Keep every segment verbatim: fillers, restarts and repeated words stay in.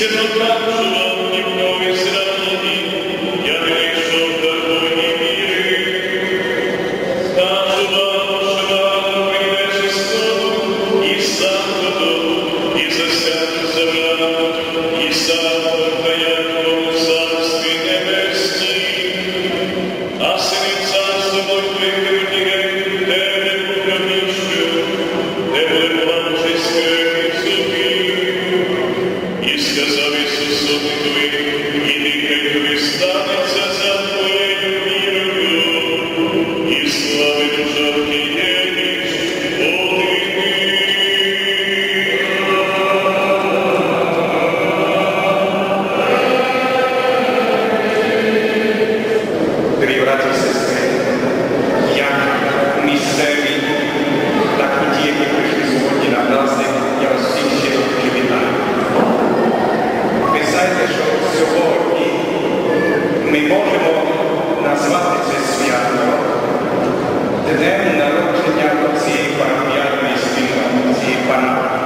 Кажу вам, нима исчезну, я вийшов до Твоєї віры. Кажу вам, што прийде число, і сам буду, і засяду за вами, і сам постояю в Царстві Небеснім. А сині царство Божє прийде, де буде проміщу, де буде плач і скрипіт зубів. І сказав Ісус: Ідіть, хай тобі станеться за твоєю вірою, і славить уже тієї години. Дорогі браті і сестри, як місцеві, так і ті, які прийшли сьогодні на праздник, я вас всіх щиро вітаю. Ви знаєте, що сьогодні ми можемо назвати це свято днем народження цієї парафіяльної спільноти, цієї парафії.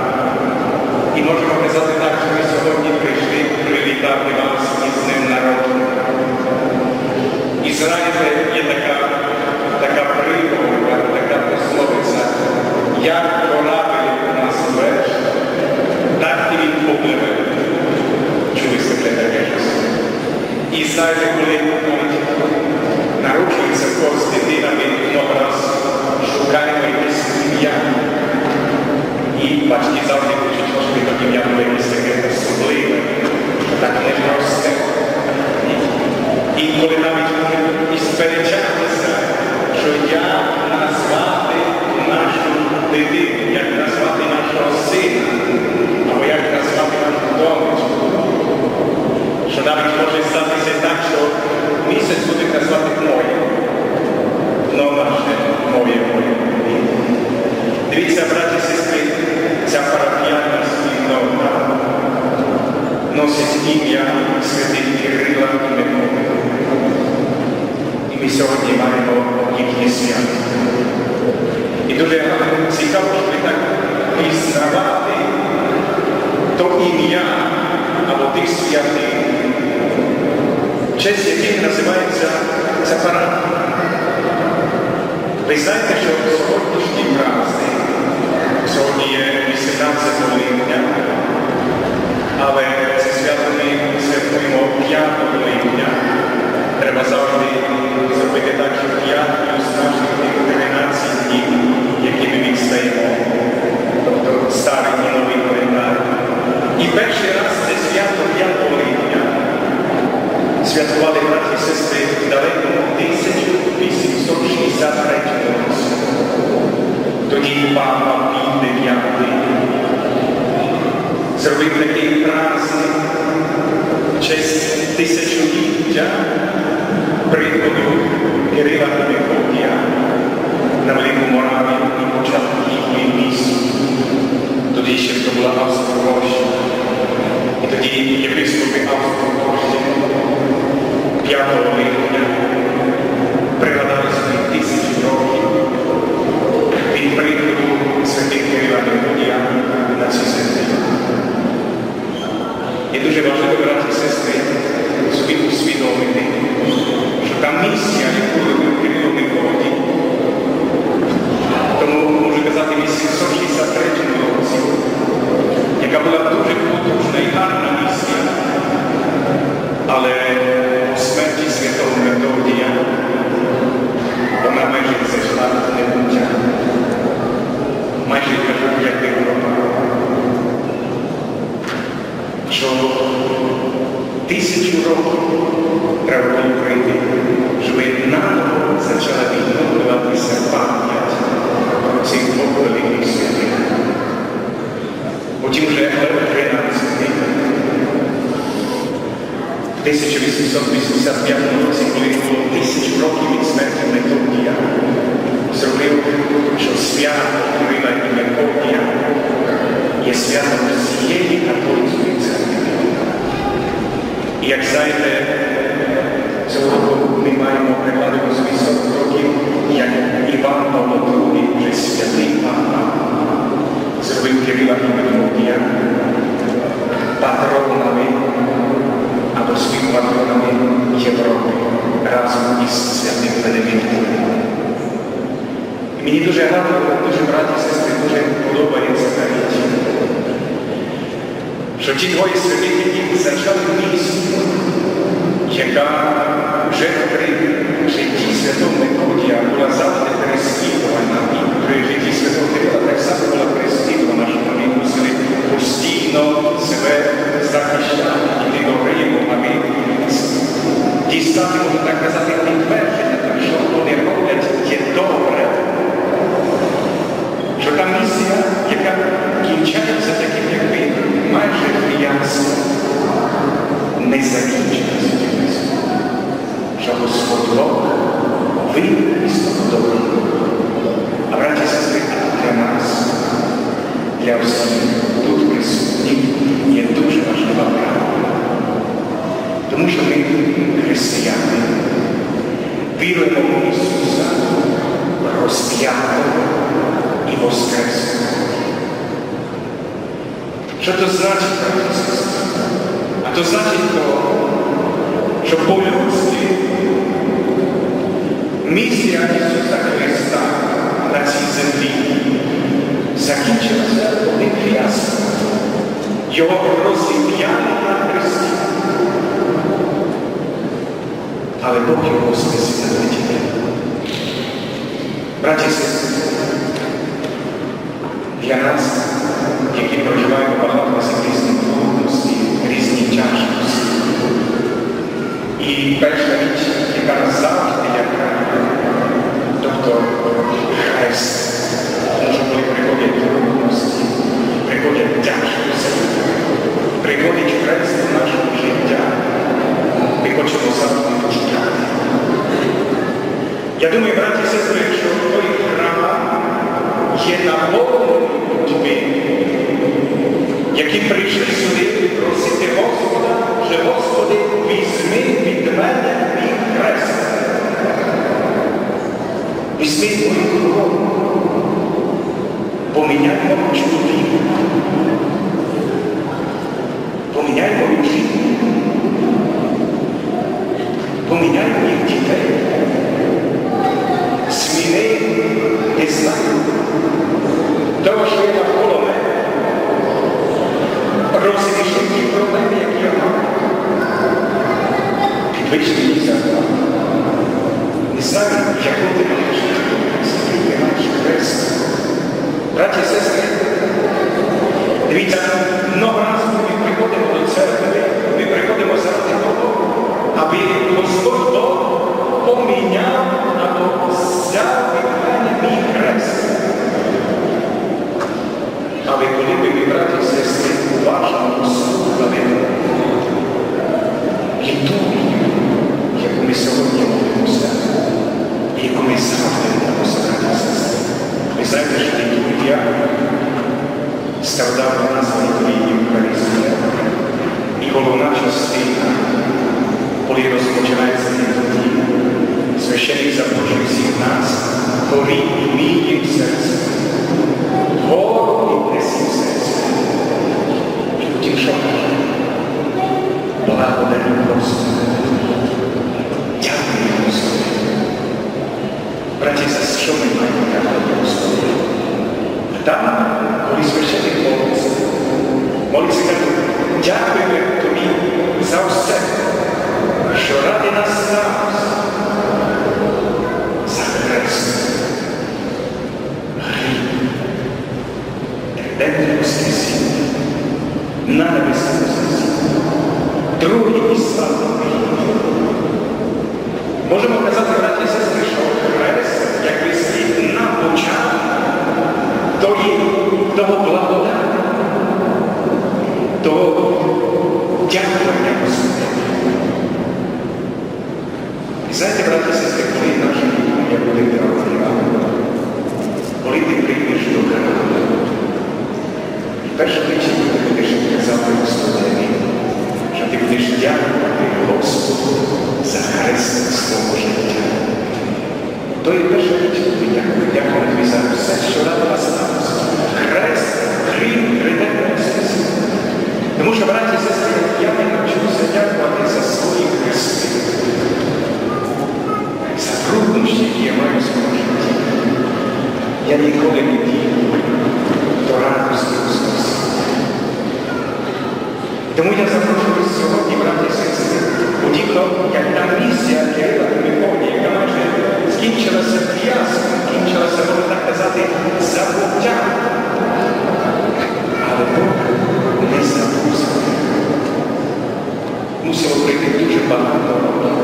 І можемо казати так, що ми сьогодні прийшли привітати вас із днем народження. І знаєте, є така, така приповідь, така пословиця: як корабель у нас веж, так і він попливе. Чули сте таке щось? І знаєте, коли, коли народжується в когось дитина, ми много раз шукаємо якесь ім'я. І батьки завжди хочуть, щоб то ім'я було якесь таке особливе, так не просте. Інколи навіть можуть і сперечатися, що як назвати нашу дитину, як назвати нашого сина, або як назвати нашу донечку. Що навіть може статися так, що місяць будуть назвати моє. Но наше моє, моє. Дивіться, браті, сестри, ця парафіяльна спільнота носить ім'я святих Кирила і Мефодія. І ми сьогодні маємо їхнє свято. І дуже цікаво, щоб так пізнавати то ім'я або тих святих, в честь яких називається ця парафія. Ви знаєте, що сьогоднішній праздник, сьогодні є вісімнадцятого липня, але це свято ми святкуємо п'ятого липня. Треба завжди зробити так, щоб п'ять плюс наших тих тринадцять днів, які ми відстаємо, тобто старий і новий календар. І перший раз це свято п'ятого липня святкували браті і сестри в далекому тисяча вісімсот шістдесят третьому році. Тоді папа Пій дев'ятий зробив такий праздник в честь тисячоліття приходу Кирила і Мефодія на Велику Моравію і початку їхньої місії. Тоді ще то була Австро-Угорщина. І тоді єпископи Австро-Угорщини п'ятого липня пригадали свої тисячу років від приходу святих Кирила і Мефодія на цю землю. І дуже важливо, браті і сестри, собі усвідомити, що та місія, яку робив Кирило і Мефодій, тому можу казати, в вісімсот шістдесят третьому році, яка була дуже потужна і гарна місія, але по смерті святого Мефодія вона майже зійшла в небуття. Майже, кажуть, як би пропала. Що тисячу років треба було пройти, щоб наново почала відновлюватися пам'ять цих двох великих святих. Потім вже Лев тринадцятий в тисяча вісімсот вісімдесят п'ятому році, коли було тисячу років від смерті Методія, зробив, що свято Кирила і Методія є святом всієї католицької церкви. І, як знаєте, цього року ми маємо прикладено собі сто років, як Іван Павло другий, вже святий папа, зробив Кирила і Методія патронами І дуже гарно, дуже, браті і сестри, дуже подобається навіть, що ті двоє святих, які зачали місію, яка вже при житті святого Мефодія була завжди переслідувана, і при житті святого Кирила так само була переслідувана, що вони мусили постійно себе захищати, йти до Риму, аби дістати, можна так казати, підтвердження, так, що вони роблять, є добре. Що та місія, яка кінчається таким, якби майже фіаско, не закінчилася таким фіаско. Що Господь Бог вивів із того доброго. А, браті і сестри, для нас, для всіх тут присутніх є дуже важлива правда. Тому що ми християни, віруємо в Ісуса, розп'ятого і воскреслого. Що то значить, браті і сестри? А то значить то, що по-людськи місія Ісуса Христа на цій землі закінчилася одним фіаско. Його розіп'яли на хресті. Але Бог його воскресив на третій день. Браті і сестри, для нас, які проживаємо багато разів різні трудності, різні тяжкості, і перша річ, яка нас завжди лякає, тобто хрест. Тому що коли приходять трудності, приходять тяжкості, приходить хрест у наше життя, ми хочемо завжди втікати. Я думаю, браті і сестри, що той храм є наповнений людьми, які прийшли сюди просити Господа, що: «Господи, візьми від мене мій хрест. Візьми мою корону. Поміняй мою чоловіка. Поміняй мою жінку. Поміняй моїх дітей. Зміни, не знаю, того, що є навколо мене. Розріши ті проблеми, які я маю. Підвищи мені зарплату». Не знаю, яку ти маєш, скільки маєш хрест. Браті і сестри, дивіться, много разів ми приходимо до церкви, ми приходимо заради того, аби Господь Бог поміняв або взяв від мене мій хрест. Але коли би ми, браті і сестри, уважно слухали літургію, яку ми сьогодні молимося, і яку ми завжди молимося, браті і сестри, ви знаєте, що літургія складає назву літургії Євхаристія. І головна частина, коли розпочинається літургія, священик запрошує всіх нас: «Горі мій серце, горі несі серце». І потім що каже? «Благодарю, Господи, дякую, Господи». Браті, за що ми маємо дякувати Господу? Там, коли священик молиться, молиться, каже: «Дякуємо тобі за все, що ради нас сталося, за хрест, гріб, триденне воскресіння, на небеса вознесіння, другий і славний». Можемо казати, браті і сестри, що хрест, як висить на початку тої, того благодати, того дякування Господу. І знаєте, браті і сестри, коли наша літургія буде тривати, коли ти прийдеш до храму, і перша річ, яку ти будеш казати Господеві, що ти будеш дякувати Господу за хрест свого життя. То є перша річ, яку ти дякуєш. Дякую тобі за все, що ради нас сталося. Хрест, хрім, триденне воскресіння. Тому що, браті і сестри, я не навчився дякувати за свої хрести, за труднощі, які я маю в своєму житті. Я ніколи не дію до радости у сльозах. Тому я запрошую сьогодні, браті і сестри, подібно як та місія Кирила і Мефодія, яка майже скінчилася фіаском, скінчилася, можна так казати, забуттям. Але Бог не забув за них. Мусило пройти дуже багато років,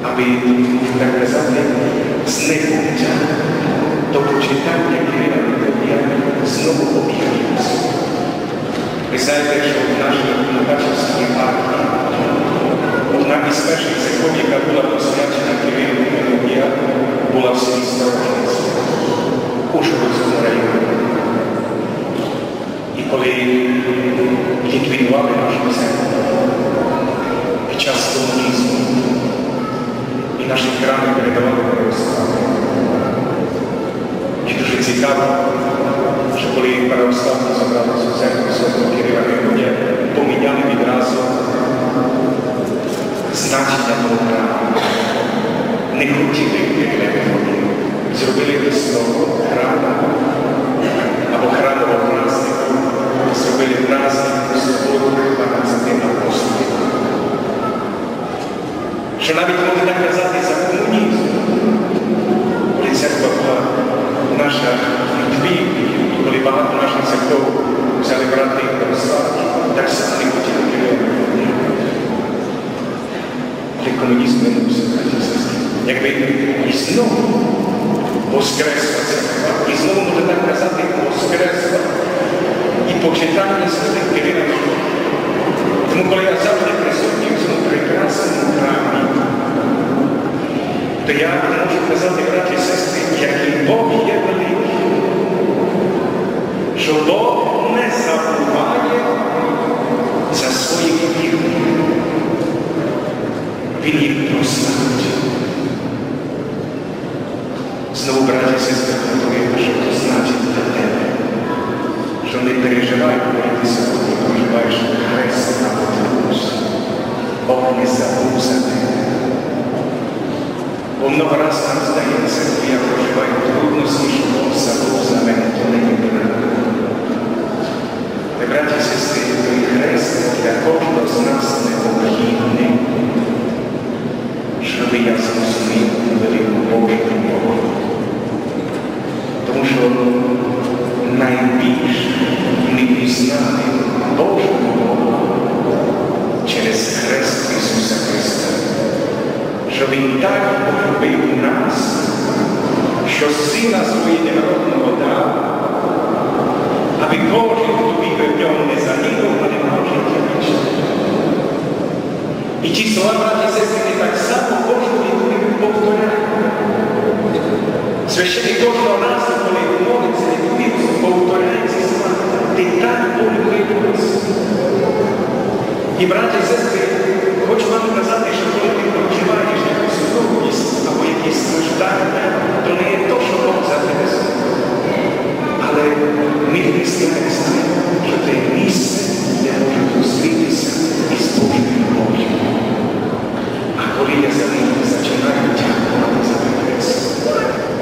аби, так казати, з небуття до почитання Кирила і Мефодія знову об'явився. Ви знаєте, що в нашій Мукачевській єпархії одна із перших церков, яка була посвячена Кирилу і Мефодію, була в селі Старожинці Ужгородського району. І коли ліквідували нашу церкву під час комунізму, і наші храми передавали православним. І дуже цікаво, що коли православні забрали цю церкву святого Кирила і Мефодія, поміняли відразу значення того храму. Не хотіли Кирила і Мефодія. Зробили висновок храму або храмового празднику, зробили праздник у суботу дванадцяти апостолів. Що навіть можна казати за комунізм, коли церква була наша в Литві, коли багато наших церков взяли брати православні, так само не хотіли Кирила і Мефодія. Але комунізм минувся, браті і сестри. Якби і знову воскресла церква, і знову, можна так казати, воскресла і почитання святих Кирила і Мефодія. Тому, коли я завжди присутній в цьому прекрасному храмі, то я можу казати, браті і сестри, який Бог є великий, що Бог не забуває за своїх вірних. Він їх прославить. Знову, браті і сестри, повторюю, що то значить для тебе, що не переживай, коли ти сьогодні проживаєш хрест або трудності. Бог не забув за тебе. Бо много раз нам здається, коли я проживаю трудності, що Бог забув за мене, то не є правда. Мої браті і сестри, той хрест для кожного з нас необхідний, щоб я зрозумів велику Божу любов. Тому що найбільш ми пізнали Божу любов через хрест Ісуса Христа. Що Він так полюбив нас, що Сина Свого Єдинородного дав, аби кожен, хто вірує в Нього, не загинув, але мав життя вічне. І ці слова, браті і сестри, ми так само кожної літургії повторяємо. Священник кожного разу, коли молиться літургію, повторяє ці слова: «Ти так полюбив нас». І, браті і сестри, хочу вам казати, що коли ти проживаєш якусь трудність або якісь страждання, то не є то, що Бог за тебе зробив. Але ми, християни, знаємо, що це місце, де можуть зустрітися із Божою любов'ю. А коли я за них починаю дякувати за той хрест,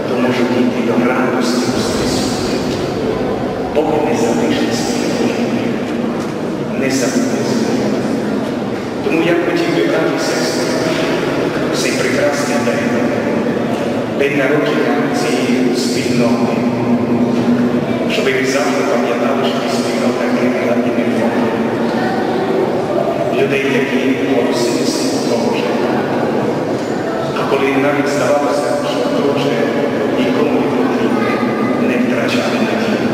то можу дійти до радості Воскресіння. Бог не залишить своїх дітей, не забуде своїх. Тому я хотів би, браті і сестри, в цей прекрасний день, день народження цієї спільноти, щоб ви завжди пам'ятали, що це спільнота Кирила і Мефодія. Людей, які просили Слово Боже. А коли навіть здавалося, що то вже нікому не потрібне, не втрачали надії.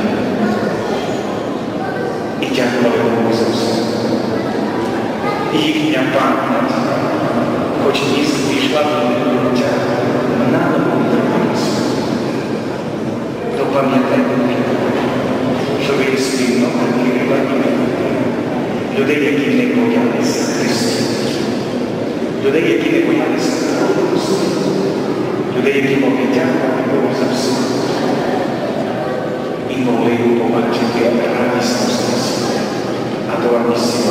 І дякували Богу за все. І їхня пам'ять, хоч і пішла до небуття, наново відкрилася. То пам'ятайте, що ви є спільнота Кирила і Мефодія. Людей, які не боялися хрестів. Людей, які не боялися трудностей. Людей, які могли дякувати Богу за все. І могли побачити радість Воскресіння. А то радість